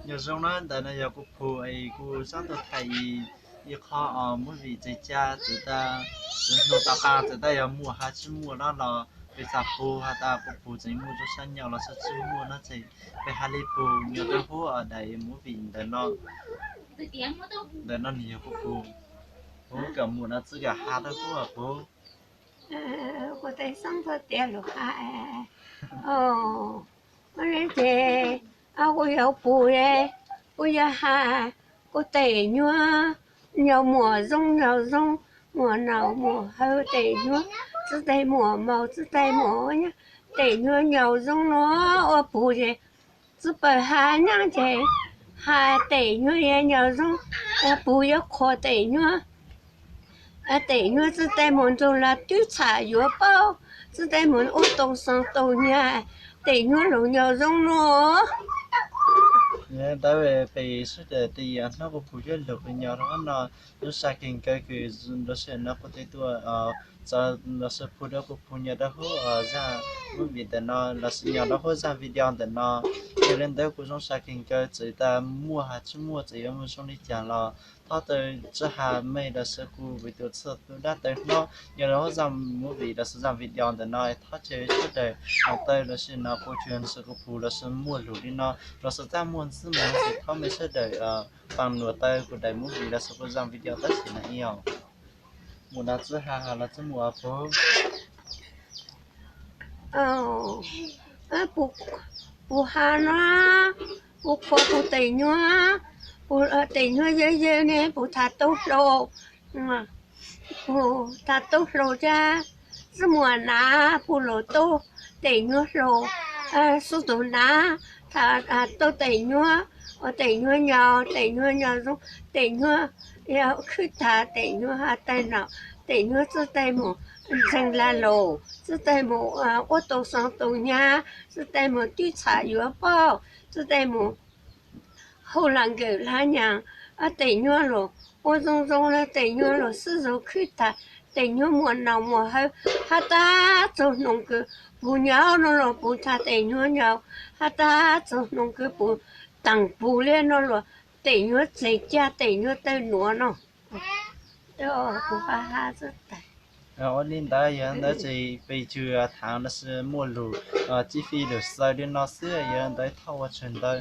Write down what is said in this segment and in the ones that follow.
Nyob zoo na, ntawm no yog kuv phu es kuv xav tuaj thaij ib qho movie txawm cas txawm tas, txawm hnub tom qab txawm tas yog muaj hab tsis muaj no los peb xav phu has tas kuv phu tseem muaj tub sab nyaum los tsis muaj no ces peb hab li phu nyob rau huv daim movie ntawm no. Ntawm no nws yog kuv phu, kuv kam muaj no txwv kam has rau huv phu. Kuv tej xeeb txog tias lus has, ces kuv yuav phu, kuv yuav has kuv tej nyuag nyaum muaj zoo nyaum zoo, muaj naus muaj hawv tej nyuag, txwv tej muaj maus txwv tej muaj nyaab, tej nyuag nyaum zoo no ua phu ces txwv pawg has nyaab ces has tej nyuag yuav nyaum zoo, phu yuav qhuas tej nyuag, tej nyuag txwv tej muaj ntxuag los twb txham yuav paub, txwv tej muaj ua tau xoo tau nyag, tej nyuag lug nyaum zoo no. Ntawd peb sawv daws tej yam hnub kuv phu yuav lug kws nyob rau no, zoo sab kawg kws lub sij hawm no kuv tej tuaj txog los sis phu rau kuv phu nyob rau huv zaj movie ntawm no los sis nyob rau huv zaj video ntawm no. Yog li ntawd kuv zoo sab kawg kws txawm tas muaj has tsis muaj txawm yuav muaj zoo li cas los thov txim tsis has mej los sis kuv vim tus txhua tus dab tawv hnub nyob rau huv zaj movie los sis zaj video ntawm no thov caw sawv daws tau los sis no kuv tsuas los sis kuv phu los sis muaj lug li no los sis txaj muaj ntxwv mas ces thov mej sawv daws pab nuam tau kuv daim movie los sis kuv zaj video tab sis na ib os. Mus no txwv has los txwv mus phu. Phu has no, phu qhuas phu tej nyuag, phu tej nyuag yawg yawg ne phu tham tau hlau, phu tham tau hlau cas txwv muaj nav phu los tau tej nyuag hlau, xub tus nav tham tau tej nyuag, ua tej nyuag nyaum tej nyuag nyaum zoo, tej nyuag khwb tham tej nyuag has tag no, tej nyuag txwv tej mus ntseeg lag lus, txwv tej mus ua tau xoo tau nyag, txwv tej mus twb txham yuav paub, txwv tej mus hauj lwm nkawm lab nyaam, tej nyuag lug ua zoo zoo los tej nyuag lug xwb zoo khwb tham, tej nyuag muaj naus muaj hawv, has tas txug noo kws phu nyaum no los phu tham tej nyuag nyaum, has tas txug noo kws phu taag phu li no los tej nyuag txeg cag tej nyuag tawg nuav no. Ua li ntawd yog ntawd ces peb tsuas tham los sis muaj lug cib fij lug xaws li no xwb, yog ntawd thov ua tsaug ntau.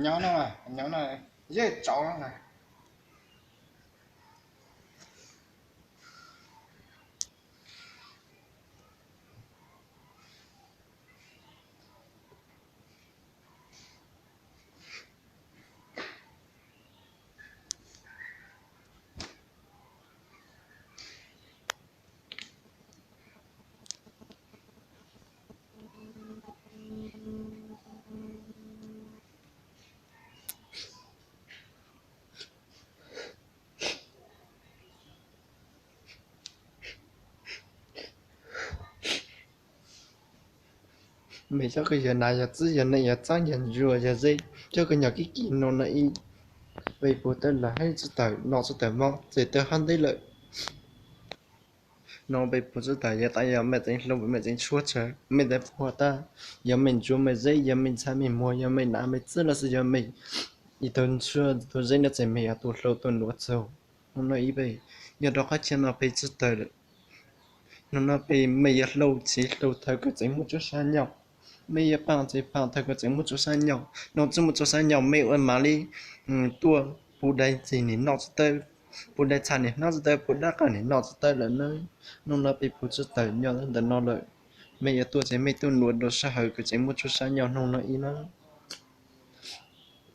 Nyob no, nyob no, yej tsau no. Mej cov kws yog nas yog txwb yog neej yog txaab yog ntsuag yog zeb, cov kws nyob kib kis no no ib, peb puag tawb lawm hab tsi tawm no tsi tawm mob txawm tawg hab nteb lawm. No peb puag tsi tawm yog tas yog mej tseem hloov mej tseem tshuab tsawv mej tawm puag tag, yog mej ntsuag mej zeb yog mej ntxhais mej muag yog mej nas mej txwb los sis yog mej ib tug ntsuag tug zeb no txawm mej yog tus hlau tus nuav txaug. No no ib peb nyob rau qhov chaw no peb tsi tawm lawm. No no peb mej yuav hlau tsev hlau thaum kws tseem muaj tsuas sab nyaum, mej yuav paam tsev paam thaum kws tseem muaj tsuas sab nyaum, no tsi muaj tsuas sab nyaum mej ua mam li tuaj puv dai txig nim noj tsi tawb, puv dai txha nim noj tsi tawb, puv dab qas nim noj tsi tawb lawm na. No no peb puag tsi tawm nyob ntawm no lawm, mej yuav tuaj ces mej tuaj nuav rau sab hawm kws tseem muaj tsuas sab nyaum no no ib na.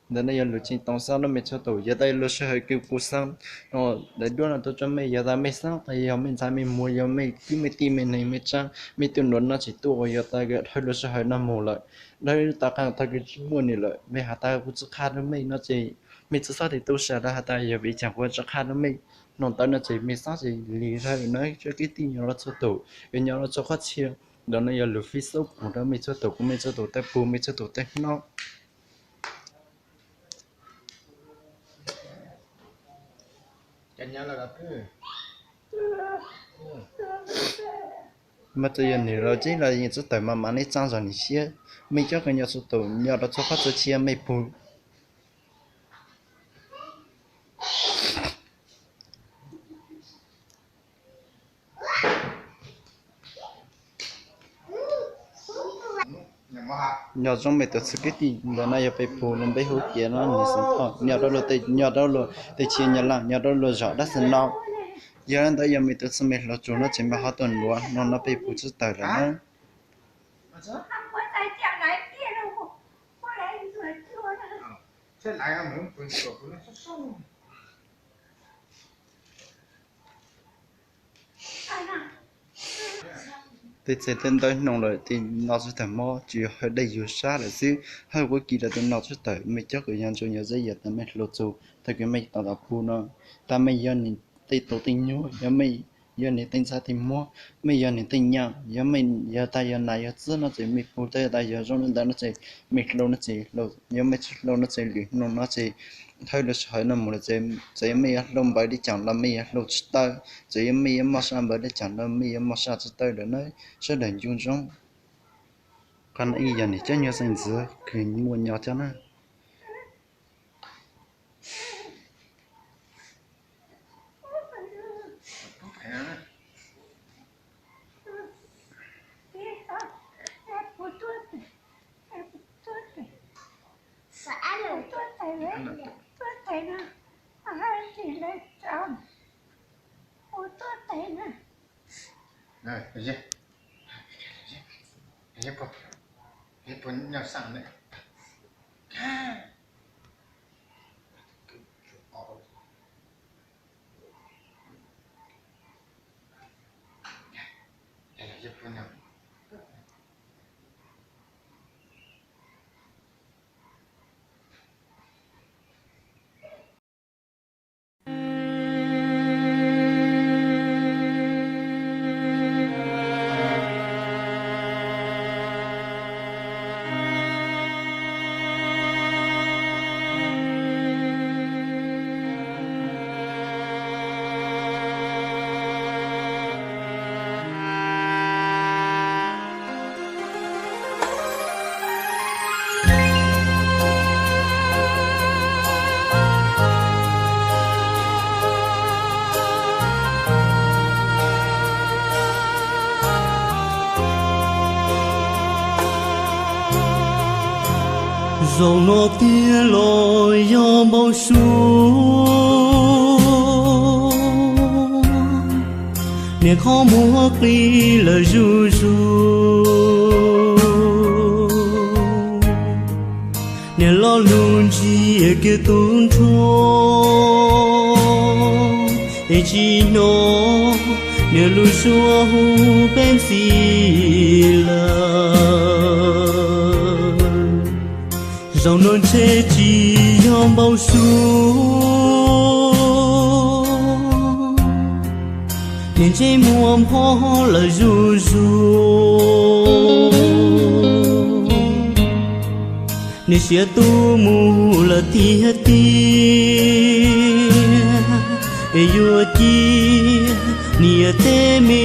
Ntawm no yog lus tseem tau xaab rau mej txhua tus, yog tas lub sij hawm kws kuv xaab no daim duab no tuaj rau mej, yog tas mej xaab tas yog mej ntxhais mej muag yog mej kwv mej tij mej neeg mej tsaab mej tuaj nuav no tseem tuaj ua, yog tas dhawv lub sij hawm no mus lawm, dhawv tom qaab thaum kws tsi muaj nws lawm, mej has tas kuv tsi qha rau mej no ces mej tsi xob tes tu sam rau has tas yog vim caag kuv tsi qha rau mej. No ntawd no ces mej xob tes lig zawg na cov kwv tij nyob rau txhua tus, yuav nyob rau txhua qhov txhia. Ntawm no yog lus Facebook pug rau mej txhua tus, kuv mej txhua tus tej pug, mej txhua tus tej hnov. Mas txawm yog nwg laus tsib los yeej txhua tawm mas mas nej txaaj zog nwg siab. Mej cov kws nyob txhua tus, nyob rau txhua qhov txhua chaw mej pug. Nyob zoo mej tus txhua kwv tij, ntawm no yog peb pug lub npe hu kiag no nwg xeem Thoj, nyob rau luag tej, nyob rau luag tej teb chaws Nyab Laj, nyob rau luag zos dab xi no. Yog li ntawd yog mej tus txhua mej hluas tsuag no ces mej ho tuaj nuav no, no peb pug txhua tawm lawm na. Tej txhais tej ntawv noog lawm tej no txhua tawm mob, tsuas yog hawm dej yug sab lawm xwb. Hawm ua kis rau tej no txhua tawm, mej cov kws yog ntsuj yog zeb yog tas mej hluas txug, tag kis mej tau tau pug no, tas mej yog nwg tej tub tej nyuam, yog mej yog nwg tej ntxhais tej muam, mej yog nwg tej nyaab, yog mej yog tas yog nas yog txwb no ces mej pug tau tas yog zoo li ntawd no ces mej hluas no ces, yog mej tsis hluas no ces lwm hnub no ces thawj lub sij hawm no mus lawm ces, txawm yog mej yuav hluas npaum li caag los mej yuav hluas tsis tau, txawm yog mej yuav mob sab npaum li caag los mej yuav mob sab tsis tau lawm na. Sawv daws nco ntsoov, qhov no ib yog nwg cov nyuas xeeb ntxwv kws muaj nyob cov na. Zaum no tiag los yog npau suav, niam qhov muag qi lawm zuj zus. Niam lo lus ntsiab kiag tub nrho, es tsis hnov niam lub suab hu peb ntxhi lawm. Zaum no ntshe tsis yog npau suav, niam ntsej muag phob lawm zuj zus. Niam siav tu mus lawm tiag tiag, es yuav cia niam tej me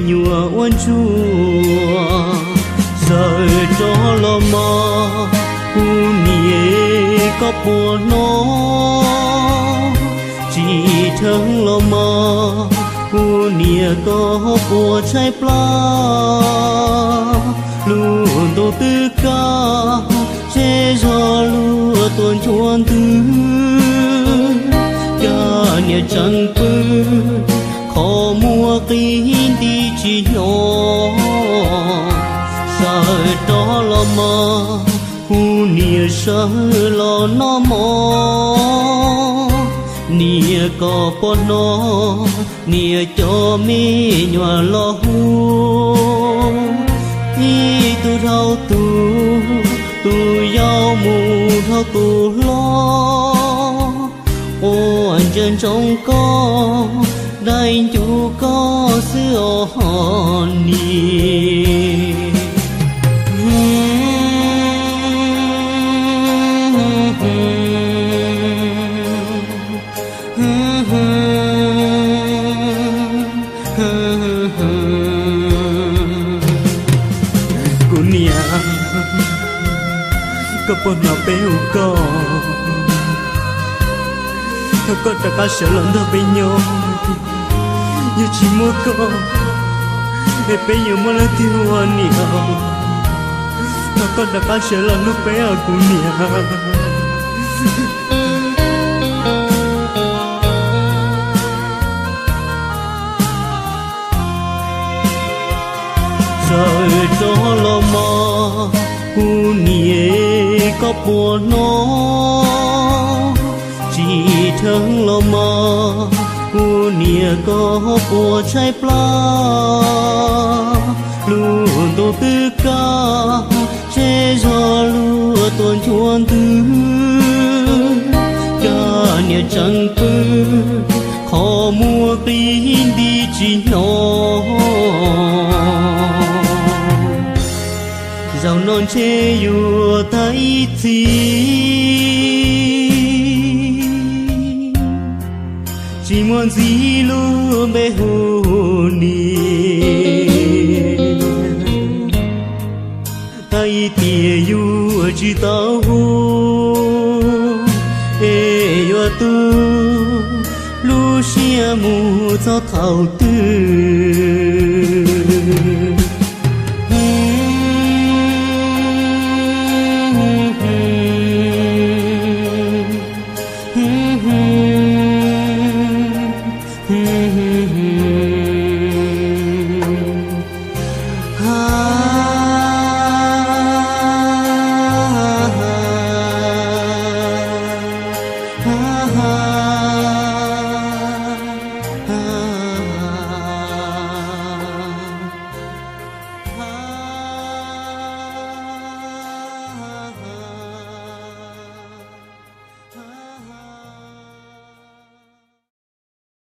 nyuam ua ntsuag. Sawv rov los mas kuv niam koj puas hnov, tsis dheev los mas kuv niam koj puas tshaib plab. Lub ntuj twb kaj, zej zog luag tuaj nchuav ntws, cas niam tseem pw, qhov muag qi nti tsis hnov. Sawv rov los mas kuv niam sawv los noj mov, niam koj puas hnov niam cov me nyuam los hu, ib tug dhau tus, tus yau mus dhau tus hlob, quaj ntsia ntsoov koj, dai ncuv koj xwb os niam. Puas hnov peb hu koj? Thov koj rov qab sawv los nrog peb nyob. Yog tsis muaj koj, es peb yuav muaj leej twg ua niam? Thov koj rov qab sawv los hlub peb os kuv niam. Sawv tso los mas, kuv niam, koj puas hnov? Tsis dheev los mas, kuv niam, koj puas tshaib plab? Lub ntuj twb kaj, tsheb zog luag tuaj nchuav ntws, cas niam tseem pw qhov muag qis nti tsis hnov. Zaum no ntshe yuav tag ib txhis, tsis muaj ntxiv lub npe hu niam. Tag ib tiam yuav tsis tau hu, es yuav tu lub siab mus txog thaum twg?